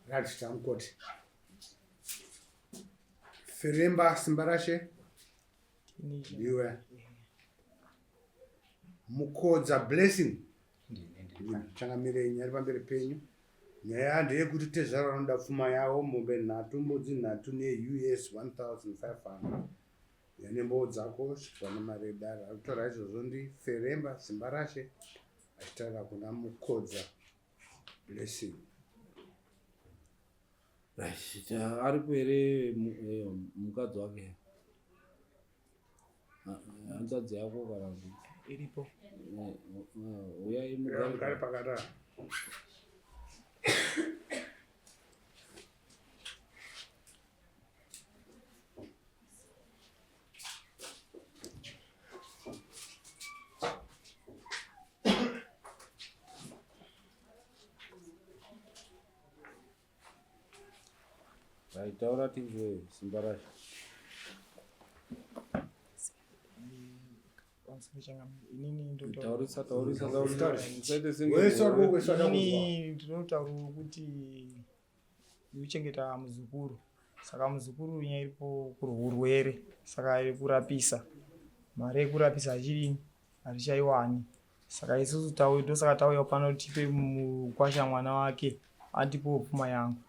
Right, tamukoti. Feremba Simbarashe. Ndiwe. Mukodza Blessing. Changamire nyari pamberi penyu. Nyaya ndeyekuti tezvara vanoda pfuma yavo mombe nhatu mbudzi nhatu neUS 1500 nemboo dzako svikwa nemari yedare. Ari kutaura izvozvo ndi Feremba Simbarashe achitaura kuna Mukodza Blessing. Right, aripo here eh, mukadzi wake hanzvadzi yako kana kuti iripo eh, eh, uyai mugare pakadaro. Taura tinzwe simba racho. Taurisa, taurisa, taurisa. Usaite senge. Inini ndinotaura kuti ndikuchengeta muzukuru saka muzukuru nyaya iripo kurwurwere saka yekurapisa mari yekurapisa achidini hatichaiwani saka isusu tau ndosaka tauya pano tipe mukwasha mwana wake andipewo pfuma yangu.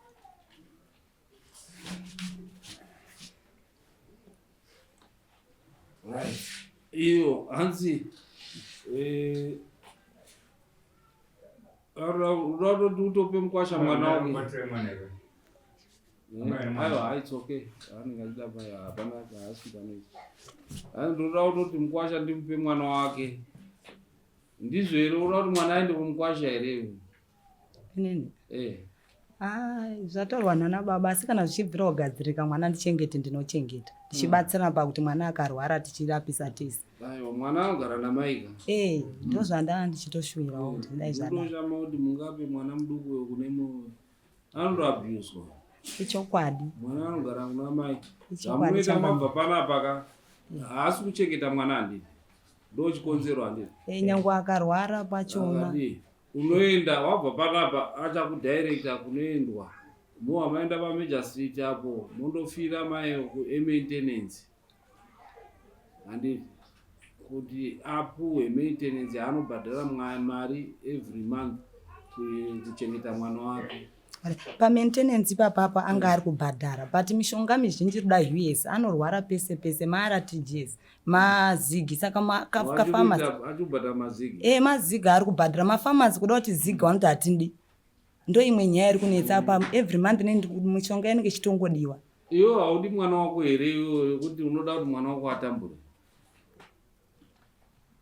Right. Iyo hanzi eh uda kutoti utope mukwasha mwana wake. Aiwa, it's okay. Anenge achida paya hapana haasi panoita. Ndoda kutoti mukwasha ndimupe mwana wake. Ndizvo here unoda kuti mwana aende kumukwasha here? Inini? Eh. Ah, zvatorwa nana baba asi kana zvichibvira kugadzirika mwana ndichengete ndinochengeta. Tichibatsirana pakuti mwana akarwara tichirapisa tese. Aiwa mwana anogara namai ka. Eh, ndozvandanga ndichitoshuwirawo kuti dai zvadai. Ndoshama kuti mungape mwana muduku uyo kune mu anotoabuswa. Ichokwadi. Mwana anogara kuna mai. Zvamunoita mabva panapa ka. Haasi kuchengeta mwana handiti. Ndochikonzero handiti. Eh, nyangwe akarwara pachona. Unoenda wabva panapa achakudirecta kunoendwa. Mowa maenda paMajor Street apo mondofira mai kuemaintenance. Handiti kuti apuwe maintenance yaanobhadhara mari every month kuchengeta mwana wake. Pamaintenance ipapapa anga ari kubhadhara but mishonga mizhinji ruda us anorwara pese pese maRTGS mazigi saka kafamasi achikubhadhara mazigi e mazigi ari kubhadhara mafamasi kuda kuti zigi vanoti hatidi ndo imwe nyaya iri kunetsa apa every month mishonga inenge ichitongodiwa. Iwe haudi mwana wako here iwe yekuti unoda kuti mwana wako atambure?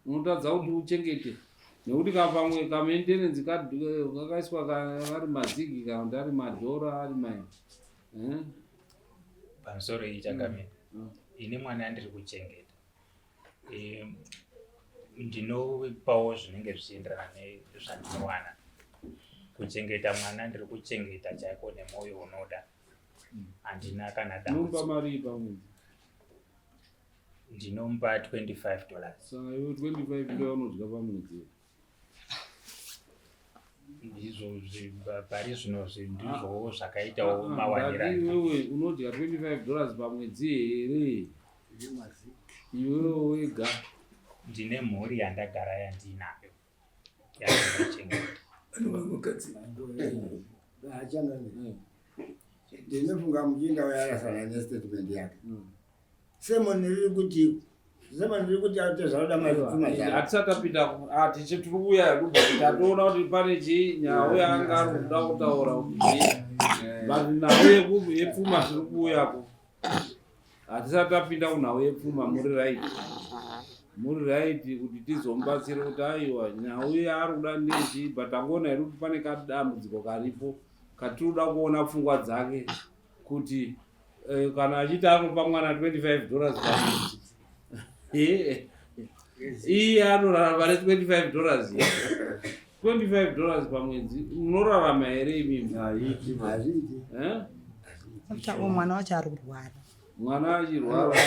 Unotadza kuti uchengete nekuti kapamwe kamaintenance kakaiswa ari mazigi kana kuti ari madhora ari mai eh? Pamusoro iyi changamire, ini mwana andiri kuchengeta e, ndinopawo zvinenge zvichienderana nezvandinowana. Kuchengeta mwana ndiri kuchengeta chaiko nemwoyo unoda, handina kana dambudziko. Unomupa mari pamwedzi? Ndinomupa 25 dollars. Saka iwe 25 ndo yaunodya pamwedzi? Ndizvo pari zvino ndizvowo zvakaitawo mawanira. Iwewe unodya 25 dollars pamwedzi here? Iwewe wega. Ndine mhuri yandagara yandinayo yandinochengeta. Ndinofunga muchinda uyarasana nestatement yake. Sermon riri kuti sermon riri kuti atezvaroda mapfuma zvake. Hatisati tapinda ah, tichi tiri kuuya kubva tatoona kuti pane chii nhau yaanga ari kuda kutaura kuti chii but nhau yepfuma tiri kuuyako hatisati tapinda kunhau yepfuma muri right muri right kuti tizomubatsire kuti aiwa nhau yaari kuda ndechii but tangoona here kuti pane kadambudziko karipo katiri kuda kuona pfungwa dzake kuti eh, kana achiti anopa mwana 25 dollars pamwedzi eh, iye anorarama ne 25 dollars 25 dollars pamwedzi munorarama here imimi Hazviiti. Eh? After all mwana wacho ari kurwara. Mwana achirwara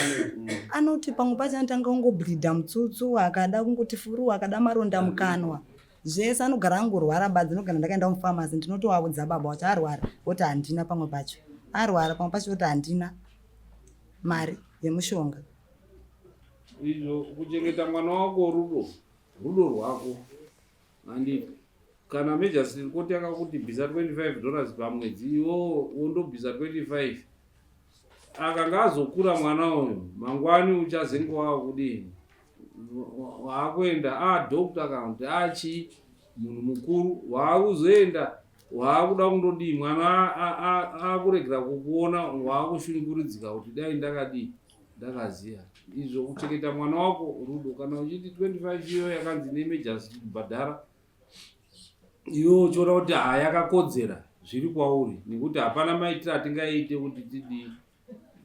Anoti pamwe pacho anotanga kungobleeda mutsutsu akada kungoti furu akada maronda mukanwa. Zvese anogara angorwara badzi ndinogara ndakaenda mufamasi ndinotovaudza baba wacho arwara voti handina pamwe pacho arwara pamwe pacho voti handina mari yemushonga. Izvo kuchengeta mwana wako rudo rudo rwako handiti kana magistrate court yakakuti bvisa 25 dollars pamwedzi iwo wondobvisa 25 akanga azokura mwana uyu mangwani uchazenge waakudii waakuenda adoctor ah, kana kuti achii munhu mukuru waakuzoenda waakuda kundodii mwana akuregera kukuona waakushunguridzika kuti dai ndakadii ndakaziva izvo kuchengeta mwana wako rudo kana uchiti 25 iyo yakanzi neemergency kubhadhara iwe uchiona kuti ha yakakodzera zviri kwauri nekuti hapana maitiro atingaite kuti tidii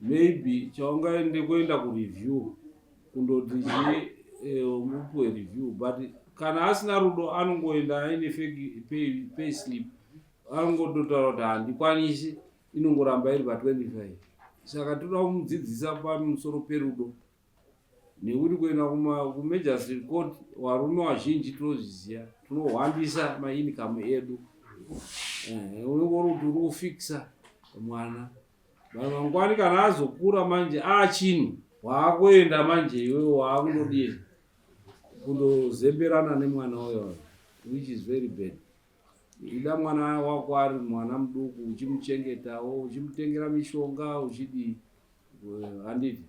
maybe chaungaende kuenda kureview kundoti chii eh, umupiwe review but kana asina rudo anongoenda aine fake pay, pay slip anongototaura kuti handikwanisi inongoramba iri pa 25 saka toda kumudzidzisa pamusoro perudo nekuti kuenda kumagistrate court varume vazhinji tinozviziva tinohwandisa maincome edu eh, unenge uri kuti uri kufikisa mwana but mangwani kana azokura manje achinhu waakuenda manje iwewe waakundodii kundozemberana nemwana uyoyo which is very bad Ida mwana wako ari mwana muduku uchimuchengetawo uchimutengera mishonga uchidii eh, handiti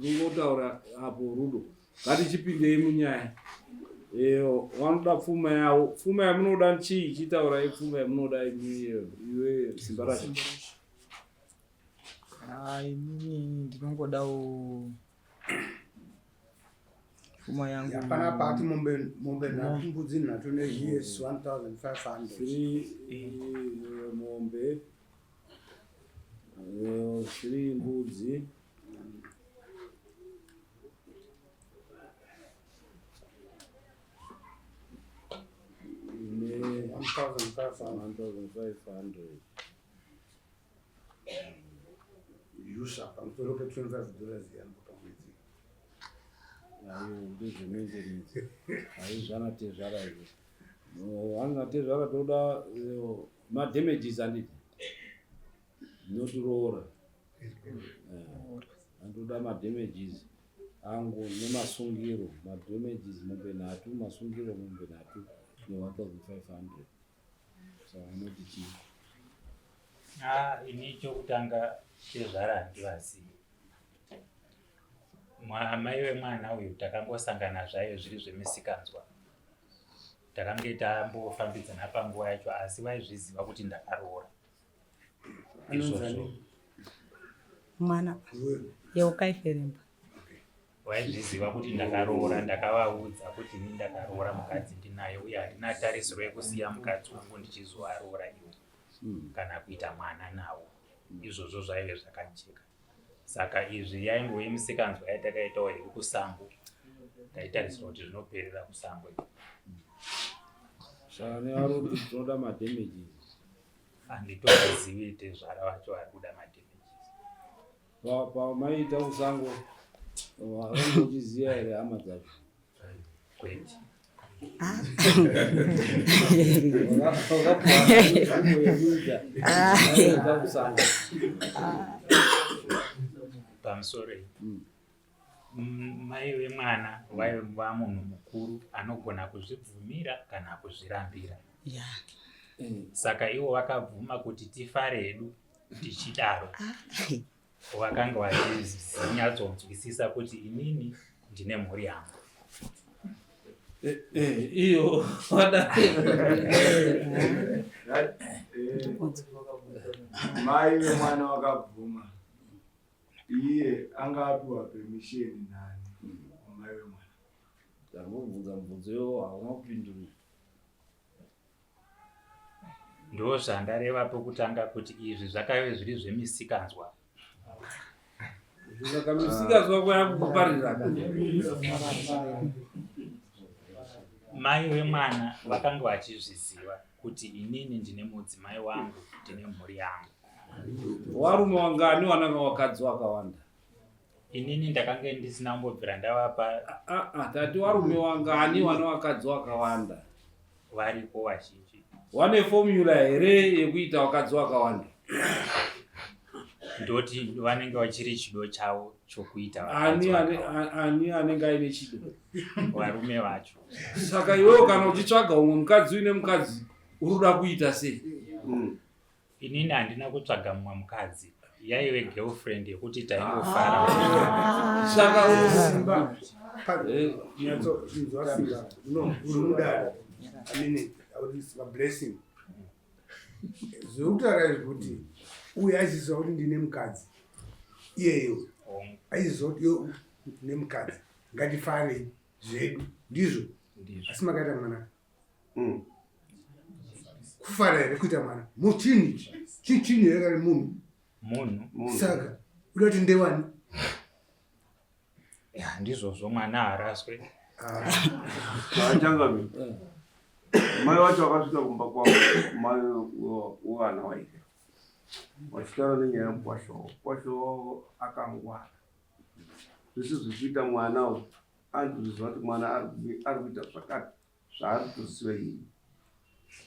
tikungotaura apo rudo ngatichipindei munyaya eh, vanoda pfuma yavo pfuma yamunoda chii chitaurai pfuma yamunoda iwe simba racho ah, inini ndinongodawo pfuma yangu hapana pati mombe mombe nhatu mbudzi nhatu neus 1500 three eh, mombe eh, three mbudzi ne 1500 1500 usa pamusoro pe 25 dollars yangu pamwedzi ayo ndezvemaintenance haizvana tezvara izvo hanzi tezvara toda eh, madamages anditi notiroora andoda eh, madamages angu nemasungiro madamages mombe nhatu masungiro mombe nhatu ne 1500 saka unoti chii ah, ini chokutanga tezvara handivazivi Amai vemwana uyu takangosangana zvayo zviri zvemisikanzwa. Takange tambofambidzana panguva yacho asi vaizviziva kuti ndakaroora. Izvozvo. Mwana Yeukai Feremba. Vaizviziva kuti ndakaroora, ndakavaudza kuti ini ndakaroora mukadzi ndinaye uye handina tarisiro yekusiya mukadzi wangu ndichizoaroora iwo kana kuita mwana nawo. Izvozvo zvaive zvakajeka. Saka izvi yaingove misikanzwa yatakaitawo hedu kusango, taitarisira kuti zvinoperera kusango. Saka nevaruti tinoda madamages. Handitovazivi tezvara vacho vari kuda madamages. Pamaiita kusango vakange uchiziva here hama dzacho? Kwete. Pamusoro mai vemwana vaiva munhu mukuru anogona kuzvibvumira kana kuzvirambira. Saka ivo vakabvuma kuti tifare hedu tichidaro. Vakanga vachinyatsonzwisisa kuti inini ndine mhuri yangu. Eh, eh, iyo mai vemwana wakabvuma iye anga apiwa permission nani mai vemwana ndambobvunza mubvunzo iwo hauna kupindura Ndozvandareva pokutanga kuti izvi zvakave zviri zvemisikanzwa. Saka misikanzwa kwayakukuparira ka. Mai vemwana vakanga vachizviziva kuti inini ndine mudzimai wangu, ndine mhuri yangu. Warume wangani wananga wakadzi wakawanda? Inini ndakange ndisina kumbobvira ndavapa. Ah, ah, tati warume wangani wane wakadzi wakawanda? Variko vazhinji. Wane formula here yekuita vakadzi vakawanda? Ndoti vanenge vachiri chido chavo chokuita ani ani anenge aine chido? Varume vacho. Saka iwewe kana uchitsvaga umwe mukadzi uine mukadzi uri kuda kuita sei? Mm. Inini handina kutsvaga mumwe mukadzi yaive girlfriend yekuti taingofara ah. saka simba eh. nyatso inzwa simba no uri mudare i mean simba blessing zviri kutaura izvi kuti uyu aiziva kuti ndine mukadzi iyeyo aiziva kuti iyo ndine mukadzi ngatifarei zvedu ndizvo asi makaita mwana mm. kufara here kuita mwana muchinhu ichi chichinhu here kari munhu munhu saka uda kuti ndewani ya ndizvozvo mwana haraswe ah. eh. mai wacho wakasvika kumba kwavo mai wevana waike vachitaura nenyaya yemukwasha wavo mukwasha wavo akangwara zvese zvekuita mwana uyu anotoziva kuti mwana ari kuita zvakati zvaari kutoziva iye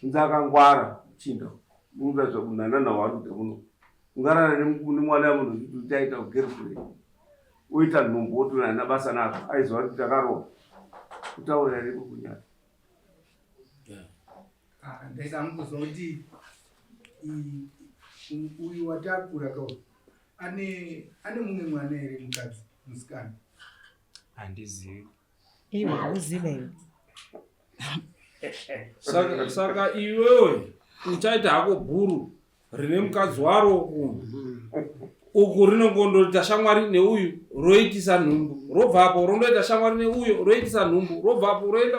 kunzi akangwara chinda unoda zvakunhanana waari kuita muno ungarara nemwana yamunhu uchiti uchaita girlfriend oita nhumbu wotoona haina basa nazvo aiziva kuti takaroora kutaura here kukunyara ah, ndaizama kuzwa kuti uyu watakura ka ane ane mumwe mwana here mukadzi musikana handizivi iwe hauzive iwe saka, saka iwewe uchaita hako bhuru rine mukadzi waro uku uku rinongondoita shamwari neuyu roitisa nhumbu robvapo rondoita shamwari neuyo roitisa nhumbu robvapo roenda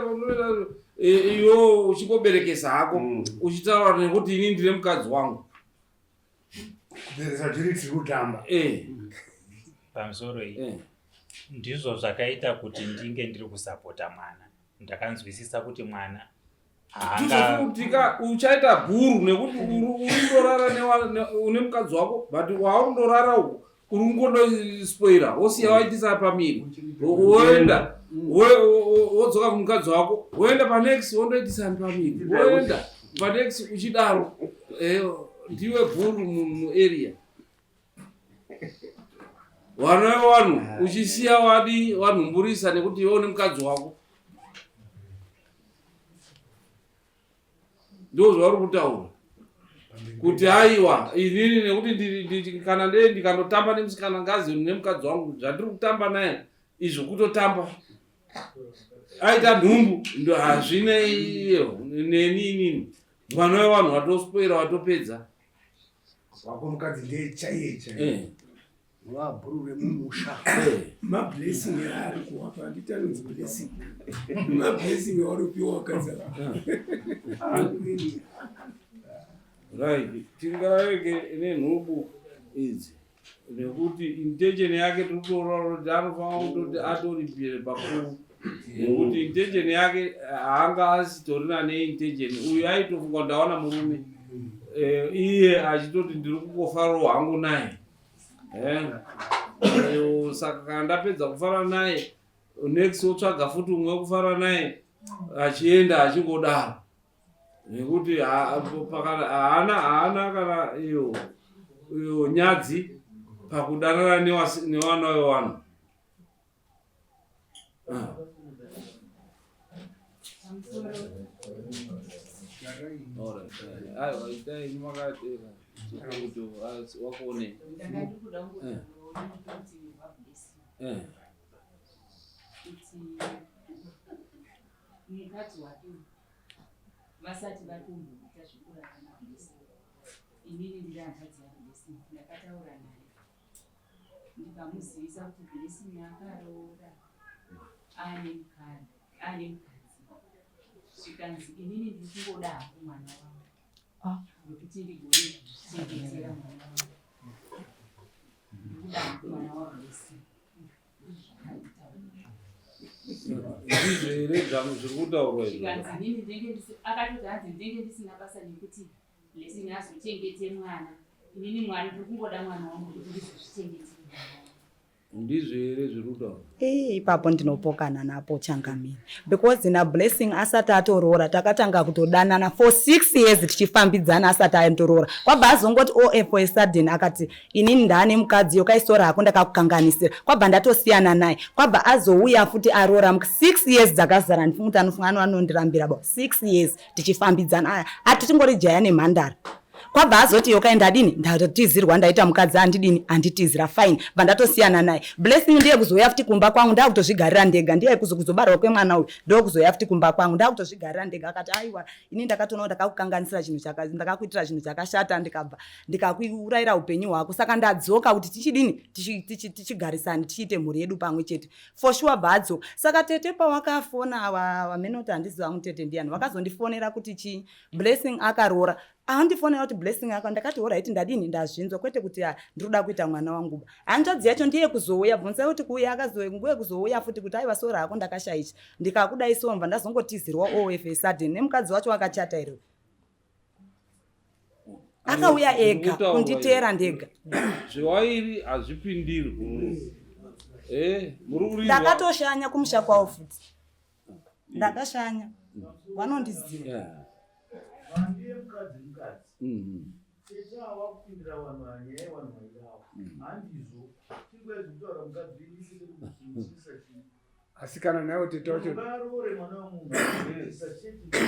e, iwe uchingoberekesa hako mm. uchitaura nekuti ini ndine mukadzi wangu kuberesa tiri tiri kutamba eh. pamusoro iyi eh. Ndizvo zvakaita kuti ndinge ndiri kusapota mwana. Ndakanzwisisa kuti mwana haanga uchaita bhuru nekuti uri kundorara une mukadzi wako but wauri kundorara uku uri kungondospoira wosiya waitisa pamiri woenda wodzoka kumukadzi wako woenda panext wondoitisa pamiri woenda panext uchidaro eh, ndiwe bhuru muarea vana vevanhu uchisiya wadi vanhumburisa nekuti iwe une mukadzi wako ndo zvauri kutaura kuti aiwa inini nekuti kana ndee ndikandotamba nemusikana ngazi nemukadzi wangu zvandiri kutamba naye izvo kutotamba aita nhumbu ndo hazvine neni inini mwana wevanhu watospoira watopedza Wako mukadzi ndiye chaiye chaiye. Eh. Vabhuru vemumusha. Eh. Mablessing yaari kuwapa handiti anonzi blessing. Mablessing yaari kupiwa wakadzi ava. Eh. Right, tingarege nenhubu idzi nekuti intention yake tiri kutoona kuti anofanira kutoti atoripire pakuru nekuti intention yake haanga asitorina neintention uyu aitofunga ndawana murume eh, iye achitoti ndiri kungofarawo hangu naye eh, eh, saka kana ndapedza kufara naye next wotsvaga futi umwe wekufara naye achienda achingodaro nekuti haana haana kana iyo iyo nyadzi pakudanana nevana vevanhu Aiwa, itai makatera kuti wakuone. Eh. Mukadzi wake vasati vatomboita zvekurara naBlessing inini ndiri hanzvadzi yaBlessing ndakataura naye ndikamuzivisa kuti Blessing akaroora ane mukadzi ane mukadzi zvikanzi inini ndiri kungoda hangu mwana wangu ah. wekuti ndigone kuzvichengetera mwana wangu ndikuda hangu mwana waBlessing ndizvo here zvangu zviri kutaurwa izvi akatoti hanzi ndenge ndisina basa nekuti Blessing azochengete mwana inini mwana ndiri kungoda mwana wangu kuti ndizozvichengetera mwana wangu. Ndizvo here zviri kutaura? Ee, ipapo ndinopokana napo changamire because nablessing asati atoroora takatanga kutodanana for six years tichifambidzana asati atoroora kwabva azongoti oh, for a sudden akati inini ndaane mukadzi yokaisora hako ndakakukanganisira kwabva ndatosiyana naye kwabva azouya futi aroora six years dzakazara ndifunga kuti anofunga ano anondirambira ba six years tichifambidzana ati tingori jaya nemhandara kwabva azoti yokai ndadini ndatizirwa ndaita mukadzi andidini anditizira fine bva ndatosiyana naye blessing ndiye kuzouya futi kumba kwangu ndakutozvigarira ndega ndiye kuzobarwa kwemwana uyu ndokuzouya futi kumba kwangu ndakutozvigarira ndega akati aiwa ini ndakatoona ndakakukanganisira chinhu chaka ndakakuitira chinhu chakashata ndikabva ndikakuurayira upenyu hwako saka ndadzoka kuti tichidini tichigarisani tichiite mhuri yedu pamwe chete for sure bva adzoka saka tete pawakafona wamene kuti handizi vangu tete ndiyani vakazondifonera kuti chii blessing akaroora andifonera kuti blessing aka ndakati horaiti ndadini ndazvinzwa kwete kuti ah, ndiri kuda kuita mwana wangu ba hanzvadzi yacho ndiye kuzouya bvunzai kuti kuuya akazonguye kuzouya futi kuti aiwa sora hako ndakashaisha ndikakudai so mva ndazongotizirwa of a sudden nemukadzi wacho wakachata here akauya ega kunditeera ndega zvewairi hazvipindirwi eh, ndakatoshanya kumusha kwawo futi ndakashanya vanondiziva Vandiye mukadzi mukadzi. Tete awa kupindira vanhu anyaya yevanhu vaidawo. Handizvo. Tingoedza kutaura mukadzi wenyu isese kumusisa chii. Asi kana nayo tete wacho Ungaroore mwana wemunhu. Isa chete.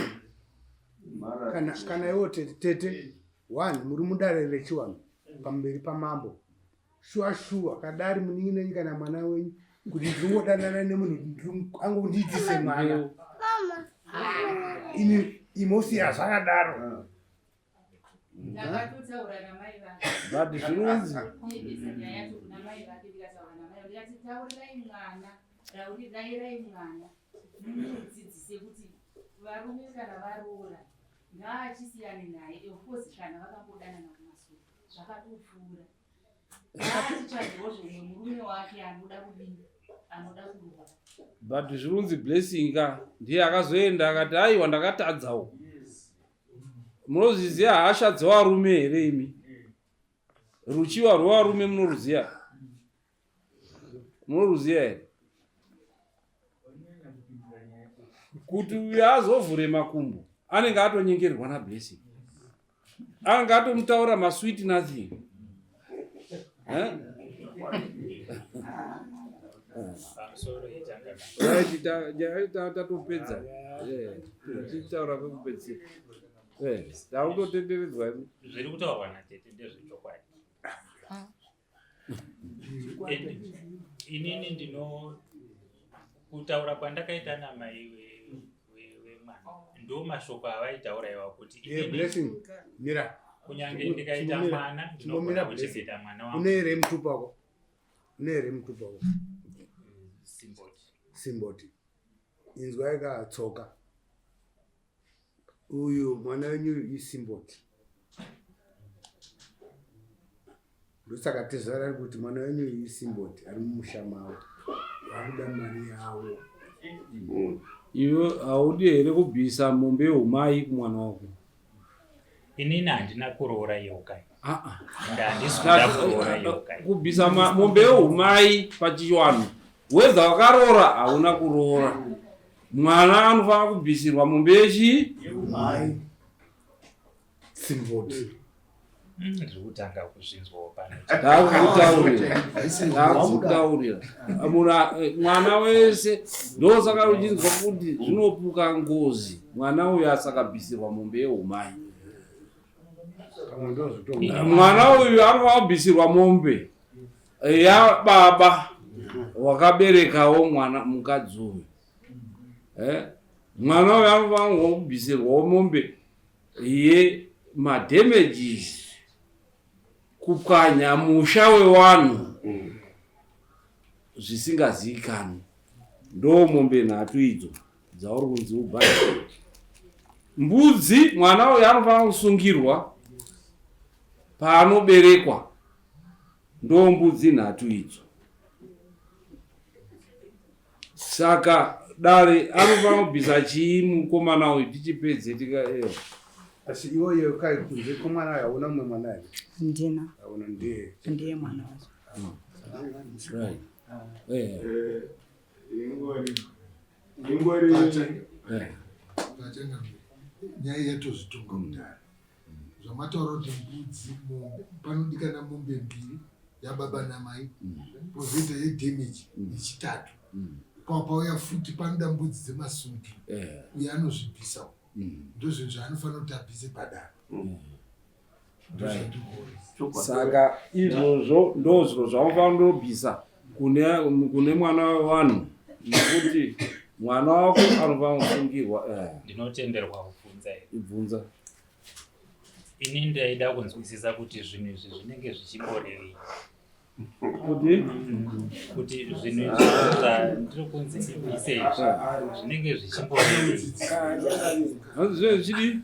Kana kana iwo tete tete one muri mudare rechivanhu pamberi pamambo. Shuwa shuwa kadari munin'ina wenyu kana mwana wenyu kuti ndingodanana nemunhu angondiitise mwana. Ini imosiya zvakadaro. Ndakatotaura namai vake. But zvinonzi Kuendesa nyaya yacho kuna mai vake ndikataura namai ndikati taurirai mwana, raurirai mwana mumudzidzise kuti varume kana varoora ngaachisiyane naye of course kana vakambodanana kumasure zvakatopfuura ngaachitsvagewo zvomwe murume wake anoda kudini anoda kuroora but zvinonzi blessing ka ndiye akazoenda akati aiwa ndakatadzawo munozviziva hasha dzevarume here imi ruchiva rwevarume munoruziva munoruziva here kuti uyo azovhure makumbo anenge atonyengerwa nablessing anenge atomutaura masweet nothing eh? Tatopedza tichitaura kwekupedzisira eh, takutotenderedzwa zviri kutaurwa natete ndezvechokwadi inini ndino kutaura kwandakaita namai wemwana ndo mashoko avaitaura iwa kuti blessing mira kunyange ndikaita mwana ndinogona kuchengeta mwana wangu une here mutupo wako une here mutupo wako simboti simboti inzwai ka tsoka uyu mwana wenyu uyu isimboti ndosaka tezvara ari kuti mwana wenyu uyu isimboti ari mumusha mavo vakuda mari yavo iwe haudi here kubvisa mombe yeumai kumwana wako Inini handina kuroora Yeukai. Ah, ah. Ende handisi kuda kuroora Yeukai. Kubvisa mombe yeumai pachivanhu weza wakaroora hauna kuroora. Mwana anofanira kubvisirwa mombe yechi yeumai. Simboti. Hmm, ndiri kutanga kuzvinzwawo pano. Ndakutaurira. Ndakutaurira. Muna eh, mwana wese ndosaka uchinzwa kuti zvinopuka ngozi mwana uyu asakabvisirwa mombe yeumai. Mwana uyu anofanira kubvisirwa mombe yababa wakaberekawo mwana mukadzi uyu. Eh? Mwana uyu anofanirwa kubvisirwawo mombe yemadamages kupwanya musha wewanhu zvisingazivikanwi ndo mombe nhatu idzo dzauri kunzi ubhadhare mbudzi mwana uyu anofanira kusungirwa paanoberekwa ndo mbudzi nhatu idzo Saka dare anofanira kubvisa chii mukomana uyu tichipedze tika eh. Asi iwe Yeukai kunze kwemwana uyu hauna mumwe mwana here? Handina. Hauna ndiye. Ndiye mwana wacho. Right. Eh. Ingori Eh. Nyaya yatozvitonga kudhara. Zvamataura kuti mbudzi, mombe, panodikana mombe mbiri yababa namai, pozoita yedamage yechitatu. Pauya futi panoda mbudzi dzemasungi. Uyo anozvibvisa. Ndozvinhu zvaanofanira kuti abvise padare. Saka izvozvo ndo zviro zvaunofanira kundobvisa kune, kune mwana wevanhu nekuti mwana wako anofanira kusungirwa eh. Ndinotenderwa kubvunza here? Ibvunza. Ini ndaida kunzwisisa kuti zvinhu izvi zvinenge zvichimborevei. Kuti? Kuti zvinhu izvi zvandiri kunzi ndibvise izvi zvinenge zvichimborevei. Hanzi zvinenge zvichidii?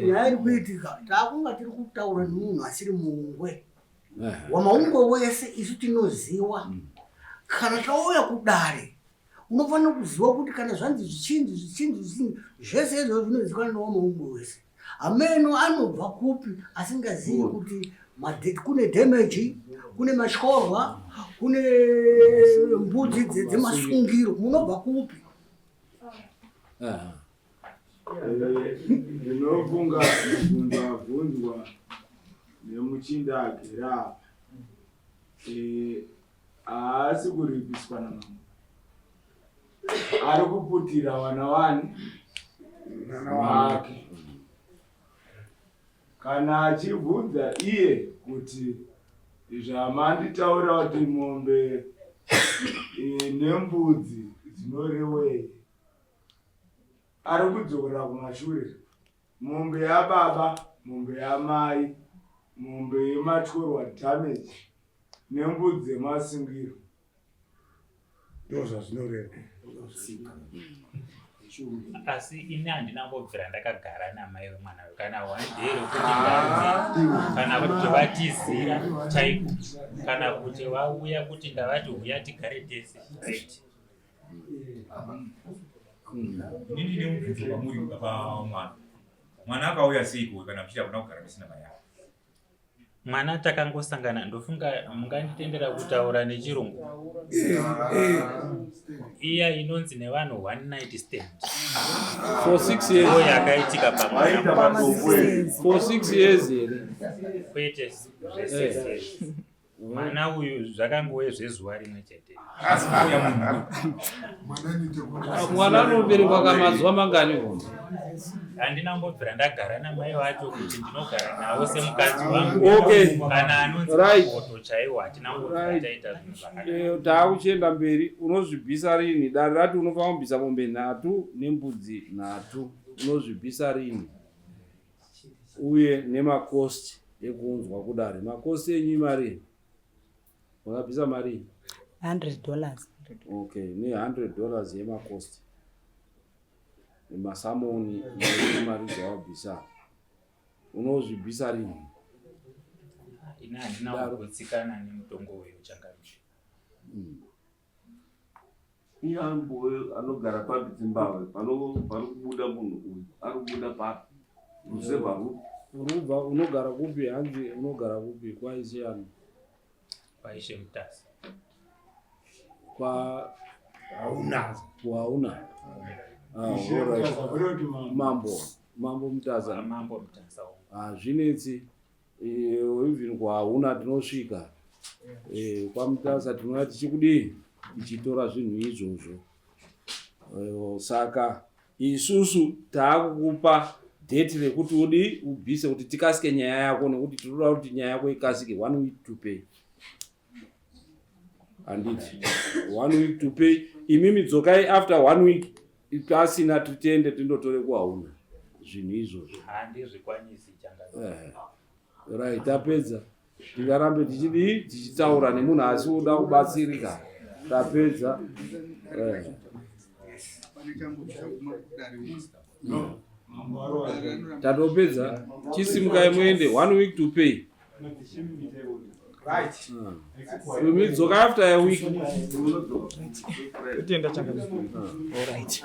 Nyaya iri kuitika takunga tiri kutaura nemunhu asiri muungwe wamaungwe wese isu tinoziwa kana tauya kudare unofanira kuziva kuti kana zvanzi zvichinzi zvichinzi zvichinzi zvese izvozvo zvinozivikanwa newamaungwe wese hameno anobva kupi asingazivi kuti kune damage kune matyorwa kune mbudzi dzemasungiro munobva kupi? Ndinofunga mubvunzo wabvunzwa nemuchinda agere apa haasi kuripiswa namambo, ari kuputira vana wani wake. Kana achibvunza iye kuti zvamanditaura kuti mombe nembudzi dzinorewei, ari kudzokera kumashure. Mombe yababa, mombe yamai, mombe yematyorwa damage nembudzi dzemasungiro. Ndozvazvinoreva. Asi ini handina kumbobvira ndakagara namai vemwana uyu kana one day rekuti ndanzi kana kuti vatizira chaiko kana kuti vauya kuti ndavati huya tigare tese right. Ini ndine mubvunzo kwamuri pamwana. Mwana akauya seiko kana muchiti hakuna kugara musina mai avo? Mwana takangosangana, ndofunga munganditendera kutaura nechirungu. Iya inonzi nevanhu one night stand. For 6 years. Ndo yakaitika pamwana. For 6 years here. Kwete zve 6 years. Mwana uyu zvakangove zvezuva rimwe chete. Mwana anoberekwa kamazuva mangani ko? Handina kumbobvira ndagara namai vacho kuti ndinogara navo semukadzi wangu. Okay. Kana anonzi Right. makoto chaiwo hatina kumbobvira taita zvinhu zvakadaro. Taakuchienda mberi, unozvibvisa rini? Dare rati unofanira kubvisa mombe nhatu nembudzi nhatu. Unozvibvisa rini? Uye nemakosti ekuunzwa kudare. Makosti enyu imarii? Makabvisa marii? 100 dollars. Okay, ne 100 dollars yemakosti. Nemasamoni nemari dzawabvisa. Unozvibvisa rini? Ini handina kugutsikana nemutongo uyu changamire. Iye amboyo anogara papi Zimbabwe pano pari kubuda munhu uyu ari kubuda papi ruzevha rupi? Urubva unogara kupi? Hanzi unogara kupi? Kwaisiyani? Kwaishe Mutasa. Kwa Hauna. Hauna. Ah, Ishe alright. Mutasa, kureva kuti mambo. Mambo. Mambo Mutasa. Mambo Mutasa. Hazvinetsi. Even kwahauna tinosvika. Kwamutasa tinouya tichikudii? Tichitora zvinhu izvozvo. Saka isusu taakukupa date rekuti udi ubvise kuti tikasike nyaya yako nekuti tinoda kuti nyaya yako ikasike. One week to pay. Handiti? One week to pay. Imimi dzokai after one week pasina titende tindotore kuhauna zvinhu izvozvo. Handizvikwanisi changamire. Right, tapedza. Tingarambe tichidii tichitaura nemunhu asi uda kubatsirika. Tapedza. Tatopedza. Chisimukai muende. One week to pay. Right. Imi dzoka after a week. Totenda changamire. All right.